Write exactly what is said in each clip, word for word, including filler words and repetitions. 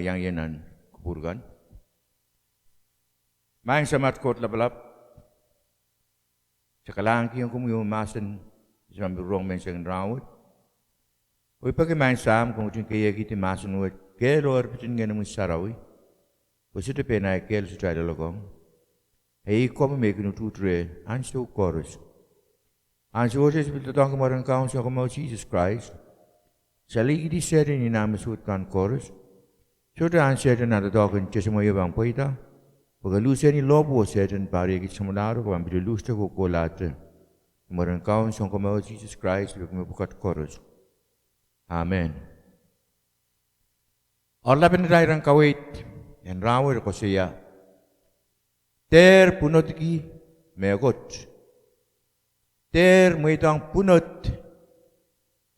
Iang ie nan kupwur kan. Maing Samat Koht Lapalap, se kalahngankihong komwi oh mahsen se pahn pil rong menseng en rahnwet. Oh I peki Maing Sahm, komw ketin keiekihdi mahsen wet kehl oh erpit en Ngehnomwi Sarawi, pwe sohte pein ahi kehl sohte ahi loalokong. Ei komwi me I kin utuht reh ansou koaros. Ansowohte se pil doadoahngki mwaren Kaun Sounkomour Sises Krais, se lihkidi Sehdan oh nah me suwed kan koaros. Sohte ahn Sehdan ah doadoahk en tesemweio pahn pweida, pwe ke luhsehni lohpwuo Sehdan, pahr riekid samwalahro, ke pahn pil luhste kohkohlahte. Ni mwaren Kaun Sounkomour Sises Krais I peki mepwukat koaros. Amen. Oaralapen atail rahn kaweid en rahnwet koasoia: Dehr pwunodki mehkot. Dehr mweidohng pwunod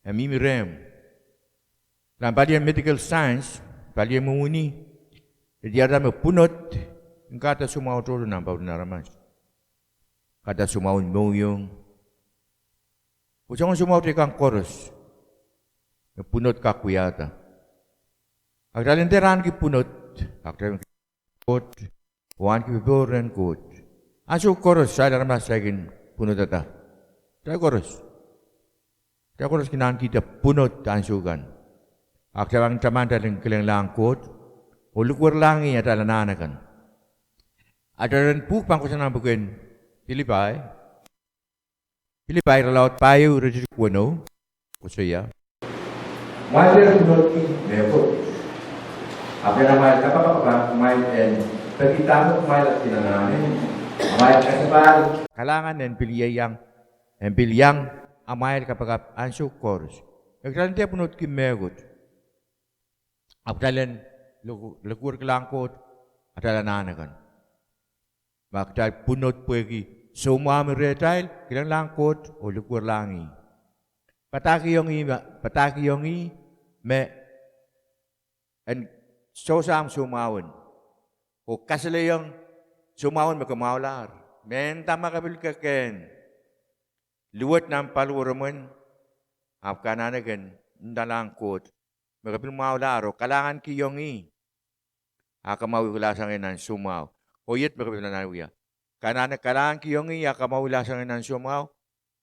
e mihmi rehmw. Nan palien medical science, palien mwohmwi, e diarada me pwunod en kahda soumwahu tohto nan paulin aramas. Kahda soumwahun mohngiong, oh soangen soumwahu teikan koaros me pwunod kak wiahda. A kitail en dehr ahneki pwunod, a kitail en Koht, oh ahneki popohl rehn Koht. Ansou koaros kitail aramas kitail kin pwunodada. Kitail koaros, kitail koaros kin ahnekihda pwunod ansou kan. A kitail pahn taman atail en kilenglahng Koht oh likwerlahngih atail anahn akan. Atail en pwuhk pahn kohsang nan pwuken Pilipai, Pilipai irelaud pahieu, iretikitik weneu, koasoia: Kumwail dehr pwunodki mehkot. Ahpw ren amwail kapakap pahn kumwail en peki dahme kumwail kin anahne, amwail kasapahl kalahngan en pil ieiang, en pil iang amwail kapakap ansou koaros. E kitail en dehr pwunodki mehkot, ahpw kitail en likwerlahng Koht atail anahn akan. Ma kitail pwunod pwehki soumwahu me rehtail, kilenglahng Koht oh likwerlahngih. Padahkihong ih me, padahkihong ih me en sohsang soumwahu en, oh kasalehiong soumwahu en me ke mwahulahr. Mehnda ma ke pil kekehn luwet nan paliweremwen, ahpw ke anahne ken ndalahng Koht me ke pil mwahulahr oh kalahngankihong ih, a kamwahwihla sang nan soumwahu, oh iet me ke pil anahne wia. Ke anahne kalahngankihong ih a kamwahwihla sang nan soumwahu,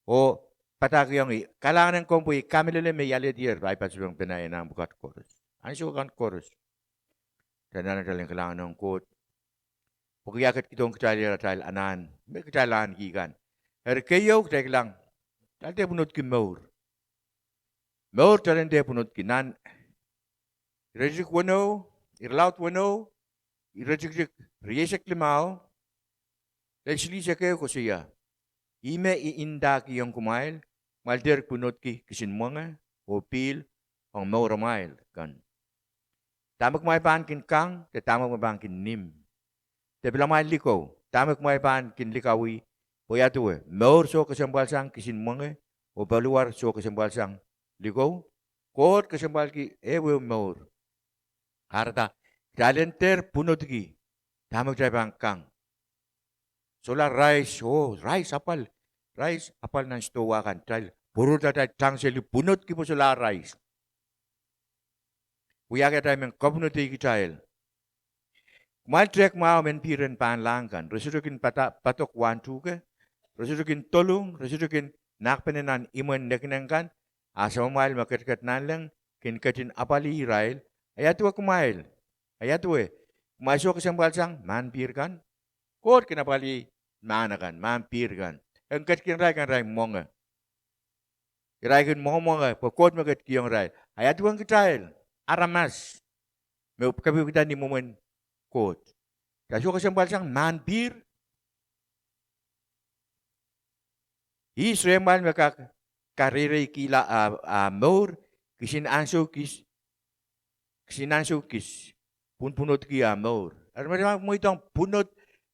oh padahkihong ih. Kalahngan en komw pwe I kamehlele me I alehdier, ahi patohwan pene nan pwukat koaros, ansou kan koaros. Kitail anahne kitail en kalahngan ong Koht pwehki e ketikihdohng kitailehr atail anahn me kitail ahneki kan. Eri keieu, kitail kilang, kitail dehr pwunodki mour. Mour kitail en dehr pwunodki. Nan iretikitik weneu, irelaud weneu, iretikitik rieisek limau, lel silihsek ehu koasoia: Ihme I ndahkihong kumwail, kumwail dehr pwunodki kisin mwenge oh pihl ong mouramwail kan. Dahme kumwail pahn kin kang, de dahme kumwail pahn kin nim, de pil amwail likou, dahme kumwail pahn kin likawih? Pwe ia duwe? Mour soh kesempwalsang kisin mwenge, oh paliwar soh kesempwalsang likou? Koht kesempwalki ehuehu mour. Kahrehda kitail en dehr pwunodki dahme kitail pahn kang. Solahr rais, oh rais apwal, rais apwal nan sidohwa kan, kitail pwururda atail tangseli pwunodki pwe solahr rais. Wiahki atail men kapwunodei kitail. Kumwail tehk mwahu mehn pihr en pahnlahng kan. Re sohte kin padok wahn tuhke, re sohte kin dolung, re sohte kin nakpene nan imwen nekineng kan, a Samamwail me ketiket nanleng kin ketin apwalih irail. Ia duwe kumwail? Ia duwe? Kumwail soh kesempwalsang mahn pihr kan. Koht kin apwalih mahn akan, mahn pihr kan, en ketikihong irail kan irail mwenge. Irail kin mwengemwenge pwe Koht me ketikihong irail. Ia duwen kitail aramas me kepikipikda ni mwomwen Koht? Kitail soh kesempwalsang mahn pihr? Ihs rehmwail me kak kareireikihla ah, ah mour kisin ansou kis, kisin ansou kis, pwunpwunodki ah mour? Eri ma kitail pahn mweidohng pwunod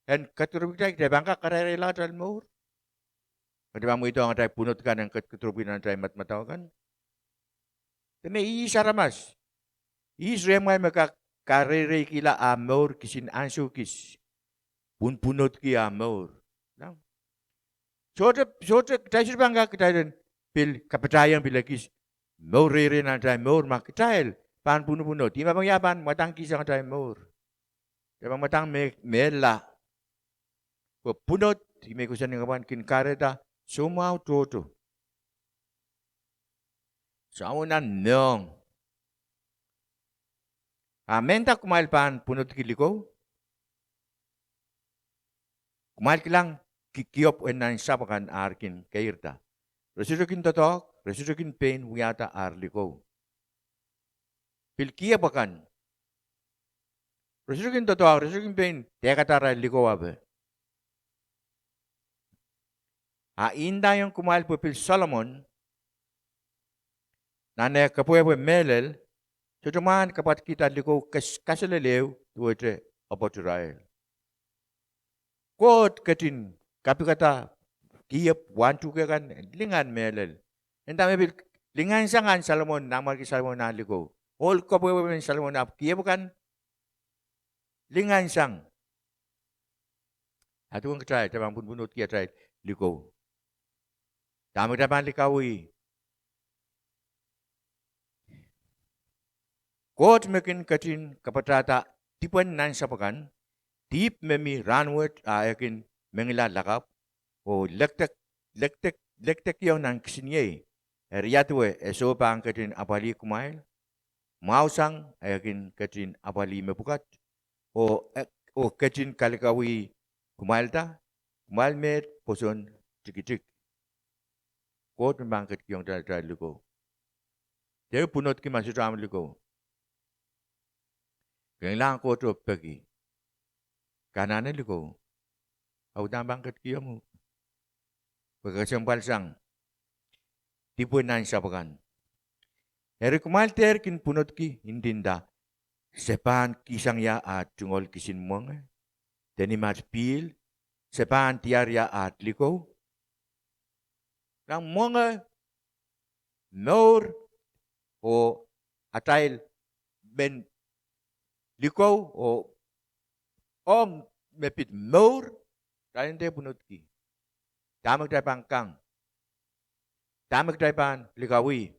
en ketiket, kitail pahn kak kareireila atail mour? Ma kitail pahn mweidohng atail pwunod kan en ketiket nan atail madamadau kan? Dene ihs aramas, ihs rehmwail me kak kareireikihla ah mour kisin ansou kis, pwunpwunodki ah mour? Sohte, sohte, kitail sohte pahn kak kitail en pil kapatahiong pil ekis mour reirei nan atail mour ma kitail pahn pwunopwunod. Ihme pahn ia pahn mwadangkihsang atail mour. Ia pahn mwadang me, mehla. Pwe pwunod, ihme koasoandi kapwan kin kahrehda soumwahu tohto. Soumwahu nan mohngiong. A mehnda kumwail pahn pwunodki likou, kumwail kilang ki-, kiop en nan sahpw akan ar kin keirda. Re sohte kin doadoahk, re sohte kin pein wiahda ar likou. Pil kiop akan. Re sohte kin doadoahk, re sohte kin pein dehkada arail likou ape. A indaiong kumwail pwe pil Solomon, nan eh kepwehpwe mehlel, sohte mwahn kapwatkihda likou kas-, kaselel ehu duwehte apwoat irail. Koht ketin kapikada kiop wahntuhke kan lingan mehlel. Nda me pil lingansang ahn Solomon, nanmwarki Solomon ah likou. Ohl kepwehpwe men Solomon ahpw kiop kan lingansang. A duwen kitail, kitail pahn pwunpwunodki atail likou. Dahme kitail pahn likawih? Koht me kin ketin kapatahda dipwen nansapw akan, dihp me mi rahnwet a e kin mengila lakapw, oh lekdek, lekdek, lekdekiong nan kisiniei. Eri ia duwe, e soh pahn ketin apwalih kumwail, mwahusang e kin ketin apwalih mepwukat, oh, oh ketin kalikawih kumwailda, kumwail meid pwoson tikitik. Koht me pahn ketikihong kitail atail likou. Dehr pwunodki ma sohte ahmw likou. Kilenglahng Koht oh peki. Ke anahne likou, a uhdahn pahn ketikihong uhk. Pwe ke kesempwalsang dipwen nansapw akan. Eri kumwail dehr kin pwunodki, ndinda, se pahn kihsang ia aht tungoal kisin mwenge, de ni aht pihl, se pahn diar ia aht likou. Nan mwenge, mour, oh atail men likou, oh ong me pid mour, kitail en dehr pwunodki. Dahme kitail pahn kang? Dahme kitail pahn likawih?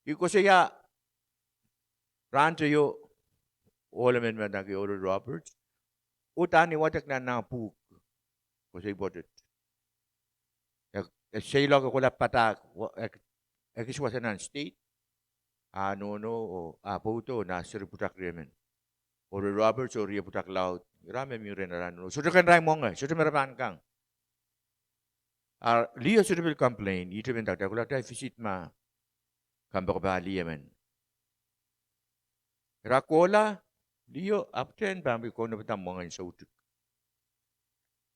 I koasoia rahn teio, ohl emen me adaneki Oral Roberts, uhdahn wadek nan nah pwuhk, koasoi pwoatet. E, e seiloak, e kohla padahk, e, ekis wasa nan state, a nohno oh a pwoudo oh nah seri pwutak riemen. Oral Roberts oh rie pwutak laud, ira me mi rehn ara nohno, sohte ken irail mwenge, sohte me re pahn kang. A liho sohte pil complain, ihte me nda kitail kohla kitail visit ma kompoakepah lih emen. Ira kohla, liho, apwtehn pahn pil kaunopada mwengen soutik.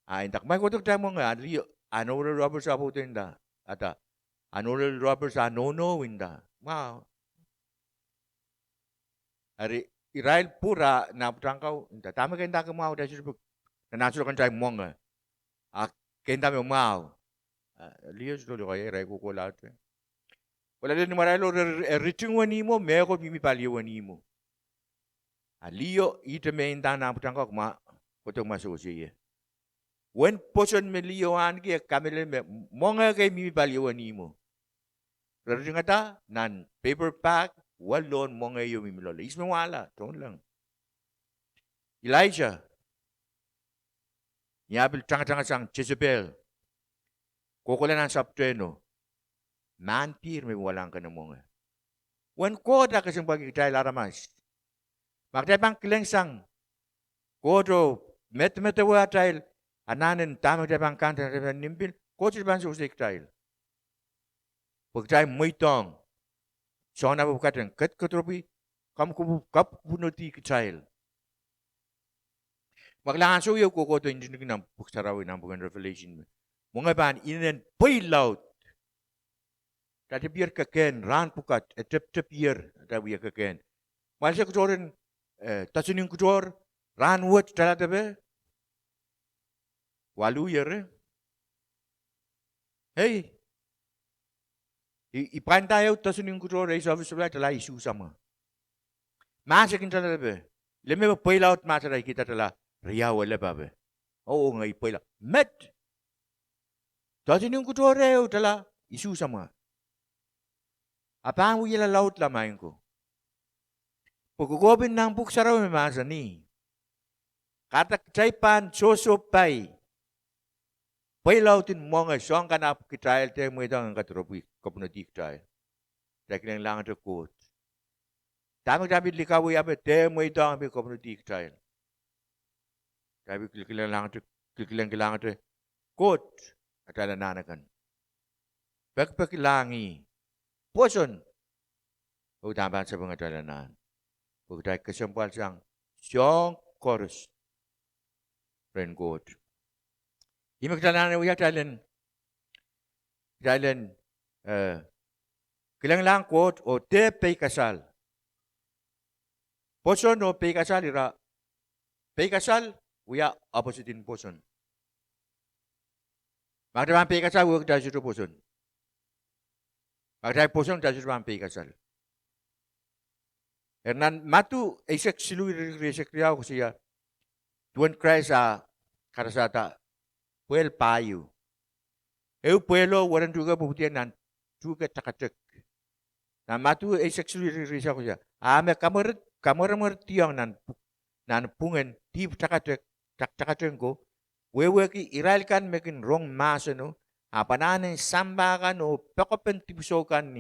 A nda kumwail kohdo kitail mwenge, a liho, ahn Oral Roberts a pwoudo nda, ada, ahn Oral Roberts a nohno nda, mwahu. Eri irail pwur a nah pwutak kau nda, dahme ke ndahki mwahu, kitail sohte pil, nan sohte ken kitail mwenge, a ke nda me mwahu. A liho sohte lokaia, irail kohkohlahte. Kohla lel ni imwarailo, re, re, riting wenihmwo, mehkot mihmi pali wenihmwo. A liho, ihte me nda nah pwutak kau, kumwa kohdo kumwa sewese ie. Uwen pwoson me liho ahneki, e kamehlele me mwenge kei mihmi pali wenihmwo. Re ritingada nan paper bag, welohn mwenge ieu mihmi loale. Ihs me wahla, tohnleng. Elija, ni ah pil tangatangasang Jesebel, kohkohla nan sapwtehno, mahndihr me walahng kene mwenge. Uwen Koht a kesempwalki kitail aramas. Ma kitail pahn kilengsang Koht oh medemedewe atail anahn en dahme kitail pahn kang, dahme kitail pahn nim pil, Koht sohte pahn sewese kitail. Pwe kitail mweidohng soangen ahpw pwukat en ked-, kedirepwe, komw-, komw-, komw pwunodi kitail. Ma kilang ansou ieu kohkohdo ntingdi nan Pwuhk Sarawi, nan pwuken Revelation me mwenge pahn inenen pweilaud. Atail tepier kekehn rahn pwukat, e teptepier atail wie kekehn. Mwail se kitohr en, eh, doasonin kitohr rahnwet, tala depe waluh ier, eh? Hei, i, i pwainda ehu doasonin kitohr, ei service supply, tala isuh samwa. Mahs e kin tala depe, leme pweilaud mahs, tala ikihda tala riau elep ape. Oh, ngehi pweilaud. Met. Doasonin kitohr ehu tala isuh samwa. A pahn wiahla laudla, maing ko. Pwe kokohp en nan pwuhk sarawi me mahsanih, kahrehda kitail pahn sohsohpai pweilaud en mwenge soahng kan ahpw kitail dehr mweidohng en kadiropw, kopwunodih kitail. Kitail kilenglahngete Koht. Dahme kitail pil likawih ahpw dehr mweidohng pil kopwunodih kitail. Kitail pil kilkilenglahngete, kilkilenglahngete Koht, atail anahn akan. Pekipeki lahng ih pwoson, oh dahme pahn sapeng atail anahn. Pwe kitail kesempwalsang soahng koaros rehn Koht. Ih me kitail anahne wia, kitail en, kitail en, eh, kilenglahng Koht oh dehr peikasal. Pwoson oh peikasal ira, peikasal wia opposite en pwoson. Ma kitail pahn peikasal, wehwehki kitail sohte pwoson. Ma kitail pwoson, kitail sohte pahn peikasal. Eri nan Madiu eisek siluh, iretikitik rieisek riau koasoia, duwen Krais ah karasada pwehl pahieu. Ehu pwehlo weren tuhke pwupwudiong nan tuhke takatek. Nan Madiu eisek siluh, iretikitik rieisek koasoia, a me kamweremwerediong nan pwungen dihp takatek, tak-, takatek ko, wehwehki irail kan me kin rong mahseno, ahpw anahnen sampah kan oh poakepen dipwisou kan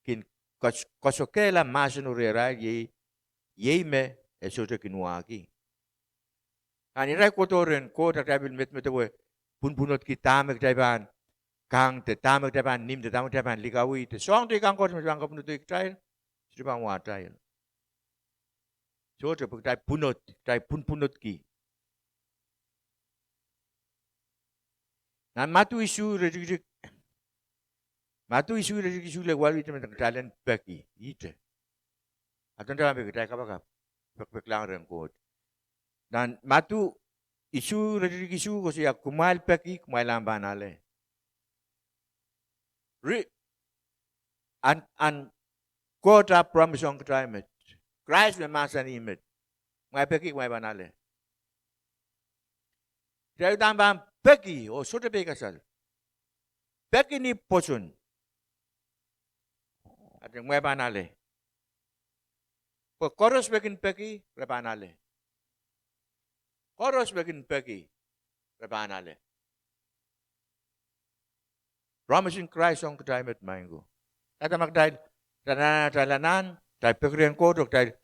kin kos-, kosokehla mahseno rehrail, iei, iei me e sohte kin wahki. Nan irail kohdo rehn Koht, a kitail pil medemedewe pwunpwunodki dahme kitail pahn kang, de dahme kitail pahn nim, de dahme kitail pahn likawih, de soahng teikan koaros me pahn kapwunodih kitail, sohte pahn wahtail. Sohte, pwe kitail pwunod, kitail pwunpwunodki. Nan Madiu isuh, iretikitik, Madiu isuh, iretikitik isuh lel waluh, ihte me kitail en peki, ihte. A tohntaman peki, kitail kapakap, pekipeklahng rehn Koht. Nan Madiu isuh, iretikitik isuh koasoia, kumwail peki, kumwail ahpw pahn ale. Ri-, an, an Koht ah promise ong kitail met. Krais me mahsanih met. Kumwail peki, kumwail pahn ale. Kitail uhdahn pahn peki oh sohte peikasal. Peki ni pwoson. Ahpw kumwail pahn ale. Pwe koaros me kin peki, re pahn ale. Koaros me kin peki, re pahn ale. Promise en Krais ong kitail met, maing ko. Kahrehda ma kitail, kitail anahn, kitail anahn, kitail peki rehn Koht, oh kitail,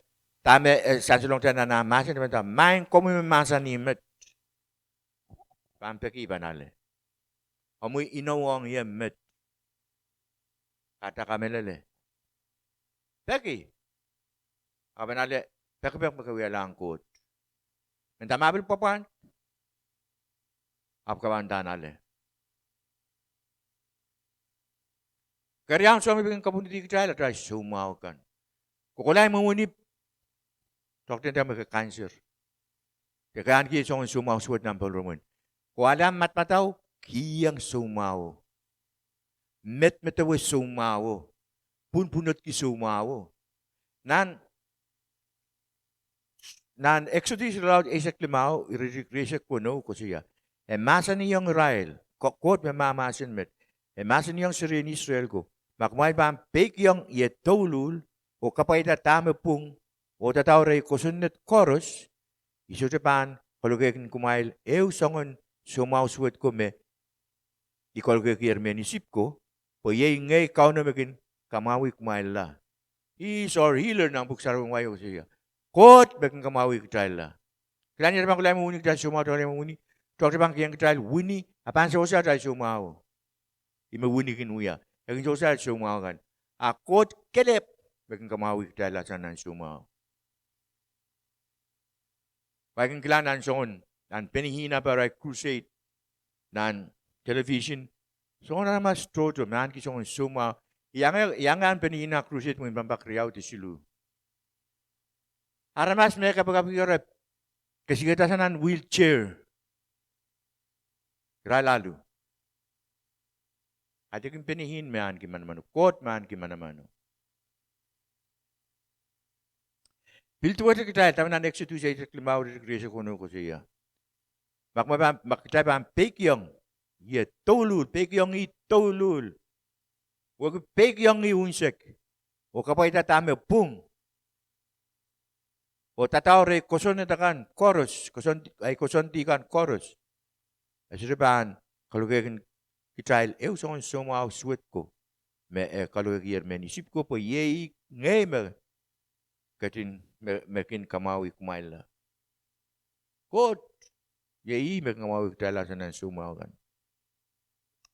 dahme, eh, sansalong kitail nan ah mahsen, kitail nda, maing, komwi me mahsanih met, pahn peki, pahn ale. Omwi inou ong ie met. Kahrehda kamehlele. Peki. Ahpw pahn ale, pekipek me ke wialahng Koht. Mendahte ma pil pwapwand, ahpw ke pahn uhdahn ale. Keriaun soahng me pil kin kapwunodih kitail, atail soumwahu kan. Kokohlahte imwimwinii, toahkte nda me ke kanser, de ke ahneki soangen soumwahu suwed nan pohl rongen. Kohla madamadau, kihong soumwahuo. Medemedewe soumwahuo. Pwunpwunodki soumwahuo. Nan, nan Eksodes irelaud eisek limau, iretikitik rieisek weneu koasoia, e mahsanihong irail, Ko-, Koht me mahmahsen met, e mahsanihong serien Israel ko, ma kumwail pahn peikiong ie douluhl, oh kapwaiada dahme pwung, oh dadaur ei kosonned koaros, I sohte pahn kolokehkin kumwail ehu soangen soumwahu suwed ko me I kolokehkier mehn Isip ko, pwe iei ngehi Kauno me kin kamwahwih kumwailla. He is our healer, nan Pwuhk Sarawi en wai koasoia, Koht me kin kamwahwih kitailla. Kitail ni atail pahn kohla imwimwinii, kitail soumwahu, toahkte pahn kihong kitail wini, a pahn sewese atail soumwahuo. Ih me wini kin wia. E kin sewese atail soumwahu kan. A Koht kelehpw me kin kamwahwih kitailla sang nan soumwahu. Pwe I kin kilang nan soangen, nan Benny Hinn ah arail crusade nan television, soangen aramas tohto me ahneki soangen soumwahu. I iang, I iang nan Benny Hinn ah crusade mwein pahn pak riau de siluh. Aramas me kapakapki ira, kesikihda sang nan wheelchair. Irail alu. Adekin Benny Hinn me ahneki manaman, Koht me ahneki manaman. Pil duwehte kitail, dahme nan Eksodos eisek limau, iretikitik rieisek weneu koasoia, ma kumwail pahn, ma kitail pahn peikiong ie douluhl, peikiong ih douluhl, wehwehki peikiong ih unsek, oh kapwaiada dahme pwung, Oh dadaur ei kosonned akan koaros, kosondi, ei kosondi kan koaros, e sohte pahn kalokehkin kitail ehu soangen soumwahu suwed ko me e kalokehkier mehn Isip ko, pwe iei ngehi me ketin, me, me kin kamwahwih kumwailla. Koht, iei ih me kin kamwahwih kitailla sang nan soumwahu kan.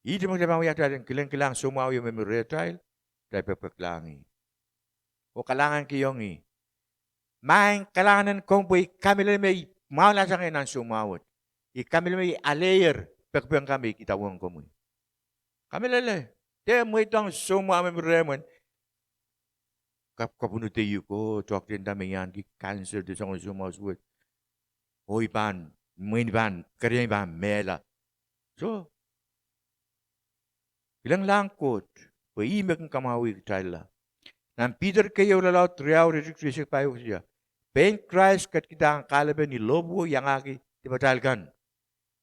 Ihte me kitail pahn wia kitail en kilenglahng soumwahu ieu me mi rehtail, kitail pekipekilahng ih oh kalahnganki ong ih. Maing, kalahngan en komwi pwe I kamehlele me I mwahula sang nan soumwahu wet. I kamehlele me I aleier pekipek kan me I idawehng komwi. Kamehlele, dehr mweidohng soumwahu me mi rehmw en kap, kapwunod ehu ko, toahkte nda me I ahneki cancer de soangen soumwahu suwed, oh I pahn, mwein I pahn, kerenieng I pahn mehla. Soh, kilenglahng Koht, pwe ih me kin kamwahwih kitailla. Nan Piter keieu irelaud riau, iretikitik rieisek pahieu koasoia, pein Krais ketkidahng kahlepe ni lohpwuo iangahki dipatail kan,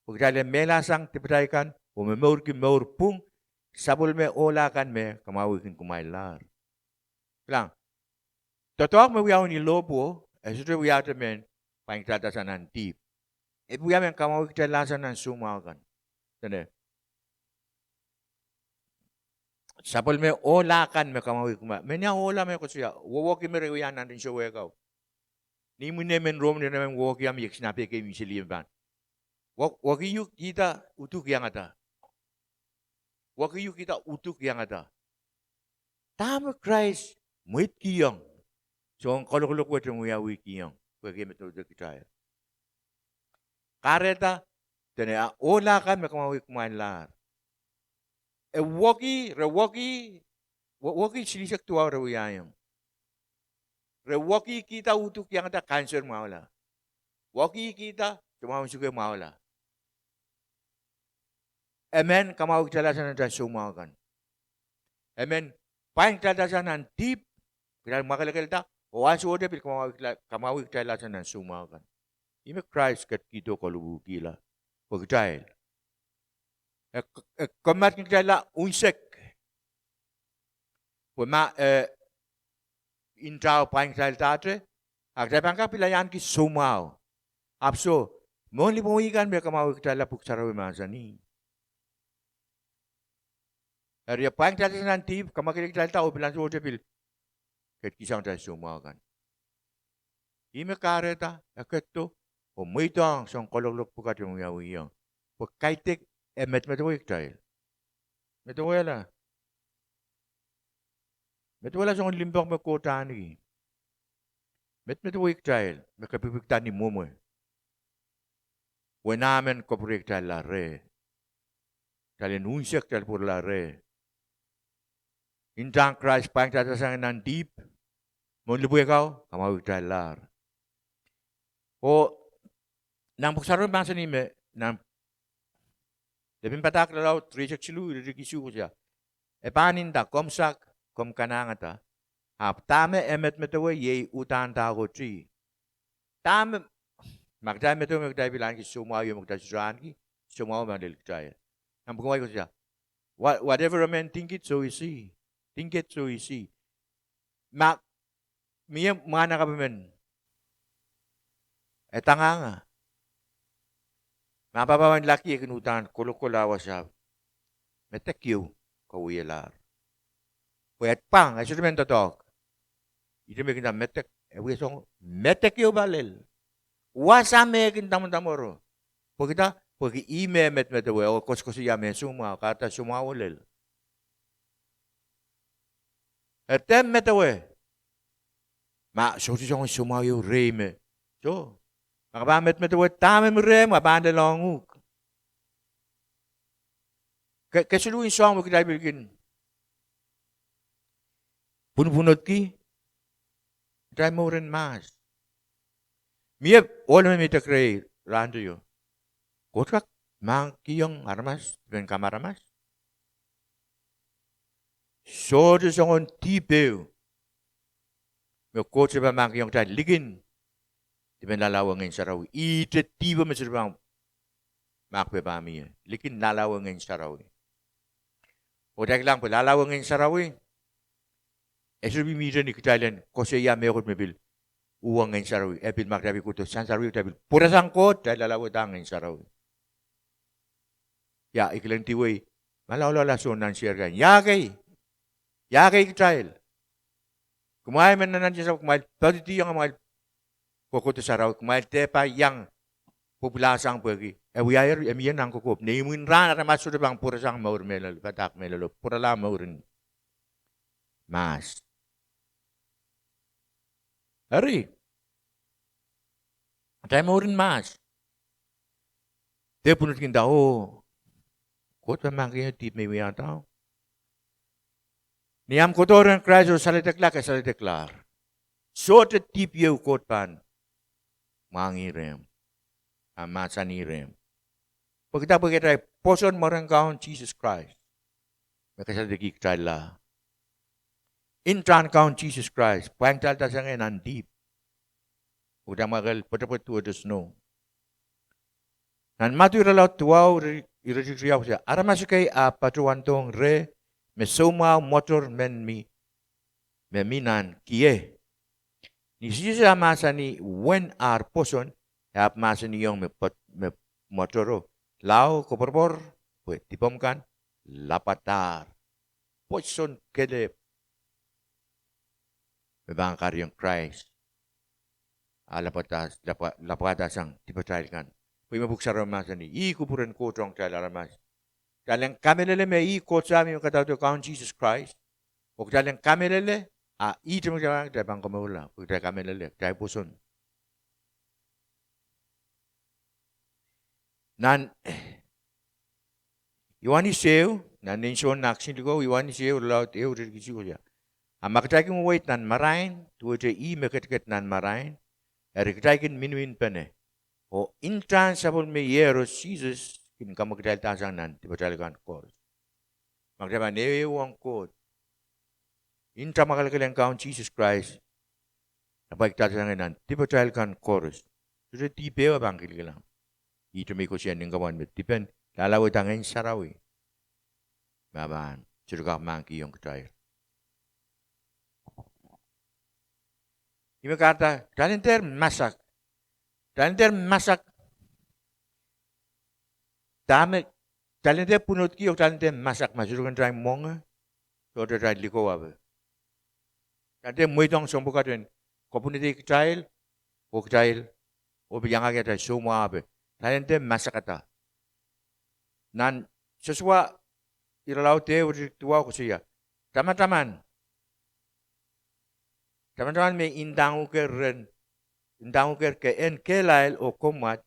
pwe kitail en mehla sang dipatail kan oh momourki mour pwung, sapwellime ohla kan me kamwahwihkin kumwaillahr. Kilang, doadoahk me wiawi ni lohpwuo, e sohte wiahte mehn pwain kitailda sang nan dihp. E pil wia mehn kamwahwih kitailla sang nan soumwahu kan. Dene, sapwellime ohla kan me kamwahwih kumwail. Menia ohla me koasoia, wowoki me re wia nan rin sewehkau. Ni mwomwen mehn Rom ni emen wowoki ahmw, iei kisin ape kei mi seli me pahn wok, woki uhk kihda uduk iangada. Woki uhk kihda uduk iangada. Dahme Krais mweidkihong soangen kalokolok wet en wiawihkihong pwehki e medemedewe kitail? Kahrehda, dene a ohla kan me kamwahwih kumwaillahr. E woki, re woki, wo-, woki silihsek duwau re wiahiong. Re woki kihda uduk iangada, cancer mwahula. Woki kihda, soumwahu en suke mwahula. Emen kamwahwih kitailla sang nan atail soumwahu kan. Emen pwain kitailda sang nan dihp, kitail mwakelekelda, oh ansowohte pil kamwahwih kitail, kamwahwih kitailla sang nan soumwahu kan. Ih me Krais ketkihdo, kolupwukihla pwe kitail, e, e kommoaten kitailla unsek. Pwe ma, eh, ntao pwain kitaildahte, a kitail pahn kak pil ahneki soumwahu. Ahpw soh, mwohn lipwen wei kan me kamwahwih kitailla, Pwuhk Sarawi mahsanih. Eri e pwain kitailda sang nan dihp, kamwakelek kitailda oh pil ansowohte pil ketkihsang atail soumwahu kan. Ih me kahrehda e ketido oh mweidohng soangen kalokolok pwukat en wiawihong. Pwe kaidehk e medemedewei kitail. Medewehla. Medewehla soangen limpoak me Koht ahneki. Medemedewei kitail me kepikipikda ni mwomwe. Wehn emen kapwurei kitailla reh. Kitail en unsek, kitail pwurala reh. Ntahn Krais pwain kitailda sang nan dihp, mwohn lipwe kau, kamwahwih kitaillahr. Oh nan Pwuhk Sarawi mahsanih me, nan Lepin Padahk irelaud rieisek siluh, iretikitik isuh koasoia, e pahn nda, komw sahk, komw kanahngada. Ahpw dahme e medemedewe iei uhdahn dahkoti. Dahme, ma kitail medewe me kitail pil ahneki soumwahu ieu me kitail sohte ahneki, soumwahu pahn lel kitail. Nan pwuken wai koasoia, wha-, whatever a man thinketh, so is he. Thinketh, so is he. Ma mie mwahnakapw emen, e dangahng, ma pahpa men laki e kin uhdahn kolokol ah wasa, medek ieu kaweidlahr. Pwe e pwang, e sohte men doadoahk. Ihte me kin nda medek, e wia soangen medek ieu pahn lel. Wasa me e kin tamandamoro. Pwekida, pwehki ih me medemedewe oh koasokoasoia me soumwahu, kahrehda soumwahuo lel. Eri dehr medewe, ma sohte soangen soumwahu ieu rehi me, soh, ma ke pahn medemedewe dahme mi rehmw, a pahn lelohng uhk. Ke, ke siluh en soahng me kitail pil kin pwunopwunodki atail mour en mahs. Mie ohl me mi idek rehi rahnteio, Koht kak mahkikihong aramas dipen kamaramas? Sohte soangen dihp ehu me Koht sohte pahn mahkikihong kitail likin dipen lahlahwe Ngehn Sarawi. Ihte dihpo me sohte pahn mahkpe pahn mie, likin lahlahwe Ngehn Sarawi. Oh kitail kilang pwe lahlahwe Ngehn Sarawi, e sohte pil mihte ni kitail en koasoia mehkot me pil uhwong Ngehn Sarawi. E pil ma kitail pil kohdo sang sarawi, kitail pil pwurasang Koht, kitail lalawehda Ngehn Sarawi. Ia, I kilengdiwei, ma loalloala soun nan sier kan, ia kei, ia kei kitail. Kumwail me nannantihong, kumwail poadidiong amwail kohkohdo sarawi, kumwail dehpa iang pwupwulasang pwehki e wiahier, e mie nan kokohp. Ni imwin rahn aramas sohte pahn pwurasang mour mehlel, padahk mehlelo, pwurala mouren mahs. Eri, atail mouren mahs. De pwunod kin nda, oh, Koht pahn mahkihong ie dihp me I wiahda. Ni ahmw kohdo rehn Krais oh saledeklahr, ke saledeklahr. Sohte dihp ieu Koht pahn mwahngih rehmw, a mahsanih rehmw. Pwehki dah? Pwehki atail pwoson mwaren Kaun Sises Krais me kasaledekih kitailla. Ntahn Kaun Sises Krais pwain kitailda sang nan dihp. Pwehki dah? Mwakelekel pwetepwet duwehte snow. Nan Madiu irelaud duwau, iretikitik riau, koasoia, aramas ekei ahpw patohwandohng reh me soumwahu mwoator men mi, me mi nan kihei. Ni Sises ah mahsanih uwen ar pwoson, e ahpw mahsanihong me pwot-, me mwotoro, lao koapworopwor, pwe dipomw kan lapwadahr. Pwoson kelehpw me pahn kahrehiong Krais ah lapwada, lapwa-, lapwada sang dipatail kan. Pwe ih me Pwuhk Sarawi mahsanih, ih kupwuren Koht ong kitail aramas. Kitail en kamehlele me ih Koht Sahm, ih me kadaudok, Kaun Sises Krais. Oh kitail en kamehlele, a ihte me kitail, kitail pahn komourla, pwe kitail kamehlele, kitail pwoson. Nan Ioanes ehu, nan Nein Sohn nah kisin likou, Ioanes ehu, irelaud ehu, iretikitik isuh, koasoia, a ma kitail kin weweid nan marain, duwehte ih me ketiket nan marain, eri kitail kin minminpene. Oh ntahn sapwellime iehros Sises kin kamwekidailadahsang nan dipatail kan koaros. Ma kitail pahn ehuehu ong Koht, ntahn mwakelekel en Kaun Sises Krais, e pwaikidailadahsang nan dipatail kan koaros. Sohte dihp ehu e pahn kilikilang. Ihte me I koasoia nin kamwan me dipen lalawehda Ngehn Sarawi me pahn sohte kak mahkihong kitail. Ih me kahrehda kitail en dehr masak. Kitail en dehr masak. Dahme, kitail en dehr pwunodki oh kitail en dehr masak ma sohte kin atail mwenge, sohte atail likou ape. Kitail en dehr mweidohng soahng pwukat en kapwunodih kitail, oh kitail, oh pil iangahki atail soumwahu ape. Kitail en dehr masakada. Nan Sosua irelaud ehu, iretikitik duwau, koasoia, tamataman, tamataman me ndahngukehre, ndahngukehre ke en kehlail oh komwad,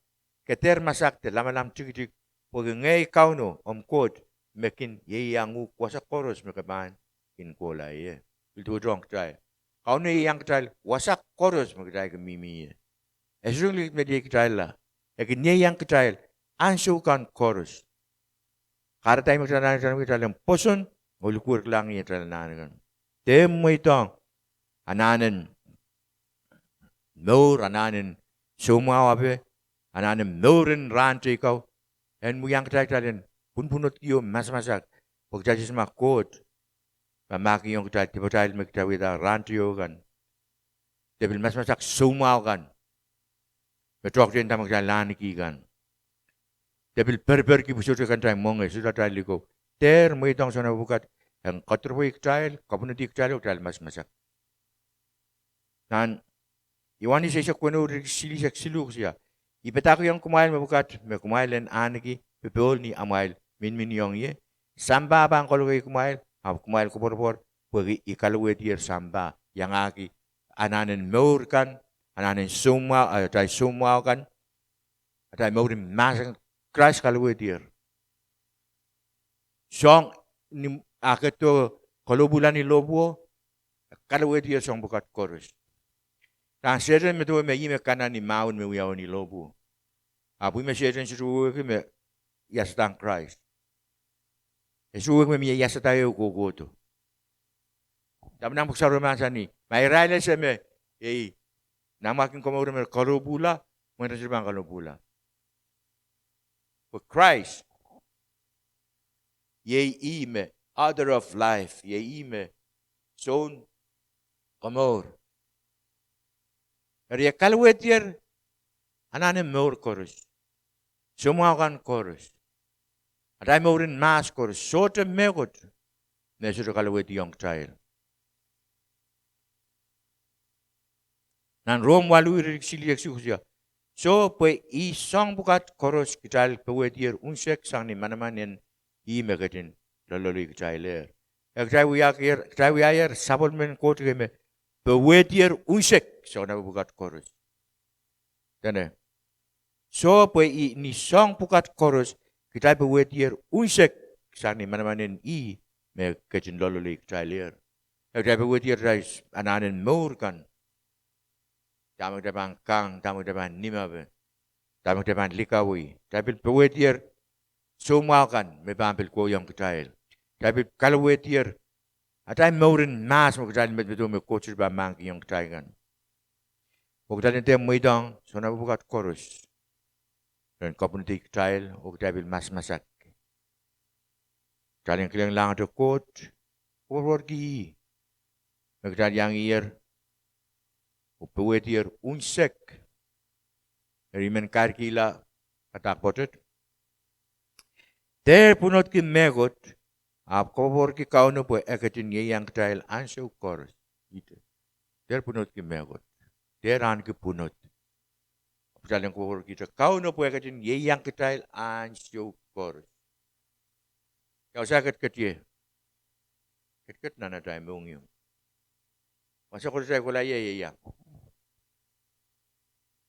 ke dehr masak de lamalam tikitik, pwehki ngehi Kauno omw Koht me kin ieiang uhk wasa koaros me ke pahn kin kohla ie. Pil duwehte ong kitail, Kauno ieiang kitail wasa koaros me kitail kin mihmi ie. E sohte kin likin me iei kitailla, e kin ieiang kitail ansou kan koaros. Kahrehda ih me kitail anahne, kitail en pwoson oh likwerkilahng atail anahn kan. Dehr mweidohng anahnen mour, anahnen soumwahu ape, anahnen mour en rahn teiko, en wiahiong kitail, kitail en pwunpwunodki oh masamasak, pwe kitail sehse ma Koht pahn mahkihong kitail dipatail me kitail wiahda rahn teio kan, de pil masamasak soumwahu kan, me toahkte nda me kitail ahneki kan, de pil periperki pwe sohte kin atail mwenge, sohte atail likou. Dehr mweidohng soangen mepwukat en kadirepwei kitail, kapwunodih kitail oh kitail masamasak. Nan Ioanes eisek weneu, iretikitik silihsek siluh, koasoia, I padahkihong kumwail mepwukat me kumwail en ahneki popohl ni amwail minminiong ie. Sampah pahn kalokei kumwail, ahpw kumwail koapworopwor, pwehki I kalowehdier sampah, iangahki anahnen mour kan, anahnen soumwahu, atail soumwahu kan, atail mour en mahsen, Krais kalowehdier. Soahng ni ah ketido kalohpwuhla ni lohpwuo, kalowehdier soahng pwukat koaros. Nan Sehdan medewe me ih me kanahn ni mahwen me wiawi ni lohpwuo. Ahpw ih me Sehdan sohte wehwehki me iasadahng Krais. E sohte wehwehki me mie iasada ehu kohkohdo. Dahme nan Pwuhk Sarawi mahsanih, ma irail ese me iei Nanmwarkien Komour me kalohpwuhla, mwein re sohte pahn kalohpwuhla. Pwe Krais iei ih me author of life, iei ih me soun komour. Eri e kalowehdier anahne mour koaros, soumwahu kan koaros, atail mouren mahs koaros, sohte mehkot me sohte kalowehdiong kitail. Nan Rom waluh iretikitik silihsek isuh koasoia, soh, pwe ih soahng pwukat koaros kitail powehdier unsek sang ni manaman en ih me ketin loalloale kitailehr. E kitail wiahier, kitail wiahier sapwellimen Koht kei me powehdier unsek sang nan pwukat koaros. Dene, soh, pwe ih ni soahng pwukat koaros kitail powehdier unsek sang ni manaman en ih me ketin loalloale kitailehr. E kitail powehdier atail anahnen mour kan. Dahme kitail pahn kang, dahme kitail pahn nimepe, dahme kitail pahn likawih. Kitail pil powehdier soumwahu kan me pahn pil kohiong kitail. Kitail pil kalowehdier atail mouren mahs me kitail medemedewe me Koht sohte pahn mahkihong kitail kan. Oh kitail en dehr mweidohng sang nan pwukat koaros ren kapwunodih kitail oh kitail pil masamasak. Kitail en kilenglahngete Koht, koapworopworki ih me kitail iangiher oh powehdier unsek. Eri I men kairkihla padahk pwoatet. Dehr pwunodki mehkot, ahpw koapworopworki Kauno pwe e ketin ieiang kitail ansou koaros. Dehr pwunodki mehkot, dehr ahneki pwunod. Ahpw kitail en koapworopworkihte Kauno pwe e ketin ieiang kitail ansou koaros. Ia wasa ketiket ie? Ketiket nan atail mohngiong. Wasa koaros kitail kohla ie, ia?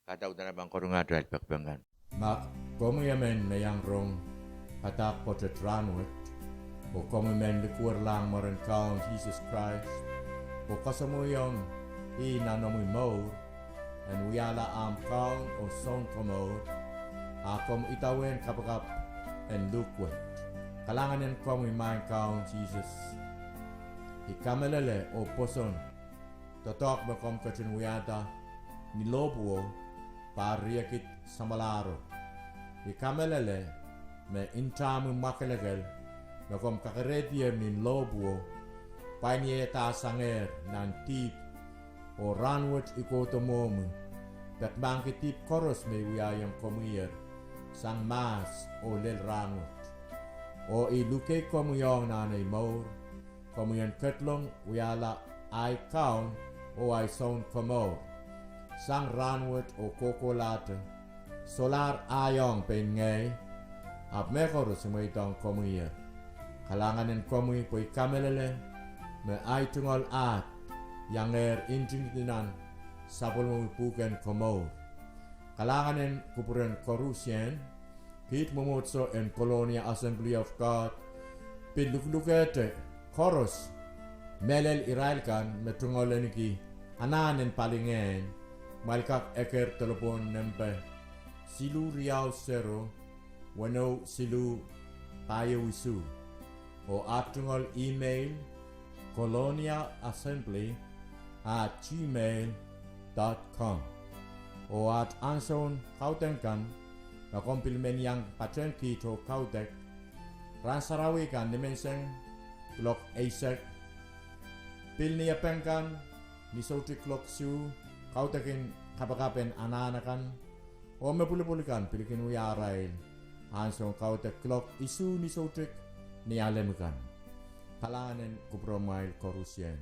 Kahrehda udahn pahn karonge atail pekipek kan. Ma komwi emen me iang rong padahk pwoatet rahnwet, oh komwi men likwerlahng mwaren Kaun Sises Krais oh kasamwoiong ih nan omwi mour en wiahla ahmw Kaun oh Sounkomour, a komw idawehn kapakap en luhk wet. Kalahngan en komwi, Maing Kaun Sises. I kamehlele oh pwoson doadoahk me komw ketin wiahda ni lohpwuo, pahr riekid samwalahro. I kamehlele me ntahmwi mwakelekel me komw kakerehdier ni lohpwuo pwain ieiadahr sangehr nan dihp. Oh rahnwet I kohdo mwohmwi, peki mahkki dihp koaros me I wiahiong komwiher sang mahs oh lel rahnwet. Oh I luke komwi ong nan ei mour, komwi en ketlong wiahla ahi Kaun oh ahi Sounkomour sang rahnwet oh kohkohlahte. Solahr ahi ong pein ngehi, ahpw mehkoaros I mweidohng komwiher. Kalahngan en komwi pwe I kamehlele me ahi tungoal ahd iangehr ntingdi nan sapwellimomwi pwuhken komour. Kalahngan en kupwuren koarusie. Kiht mwomwohdiso en Colonia Assembly of God pil luhlukehte koaros mehlel irail kan me tungoal ahneki anahn en palingehn, kumwail kak eker delepwohn nempe siluh riau sero, weneu siluh, pahieu isuh. Oh aht tungoal email, colonia assembly at gmail dot com. Oh aht ansoun kaudok kan, ma komw pil men iang patehng kiht oh kaudok, rahn sarawi kan nimenseng kuloak eisek, pil Niepeng kan ni soutik kuloak isuh, kaudokin kapakap en anahn akan. Oh me pwulopwul kan pil kin wia arail ansoun kaudok kuloak isuh ni soutik Nialem kan. Kalahngan en kupwuromwail koarusie.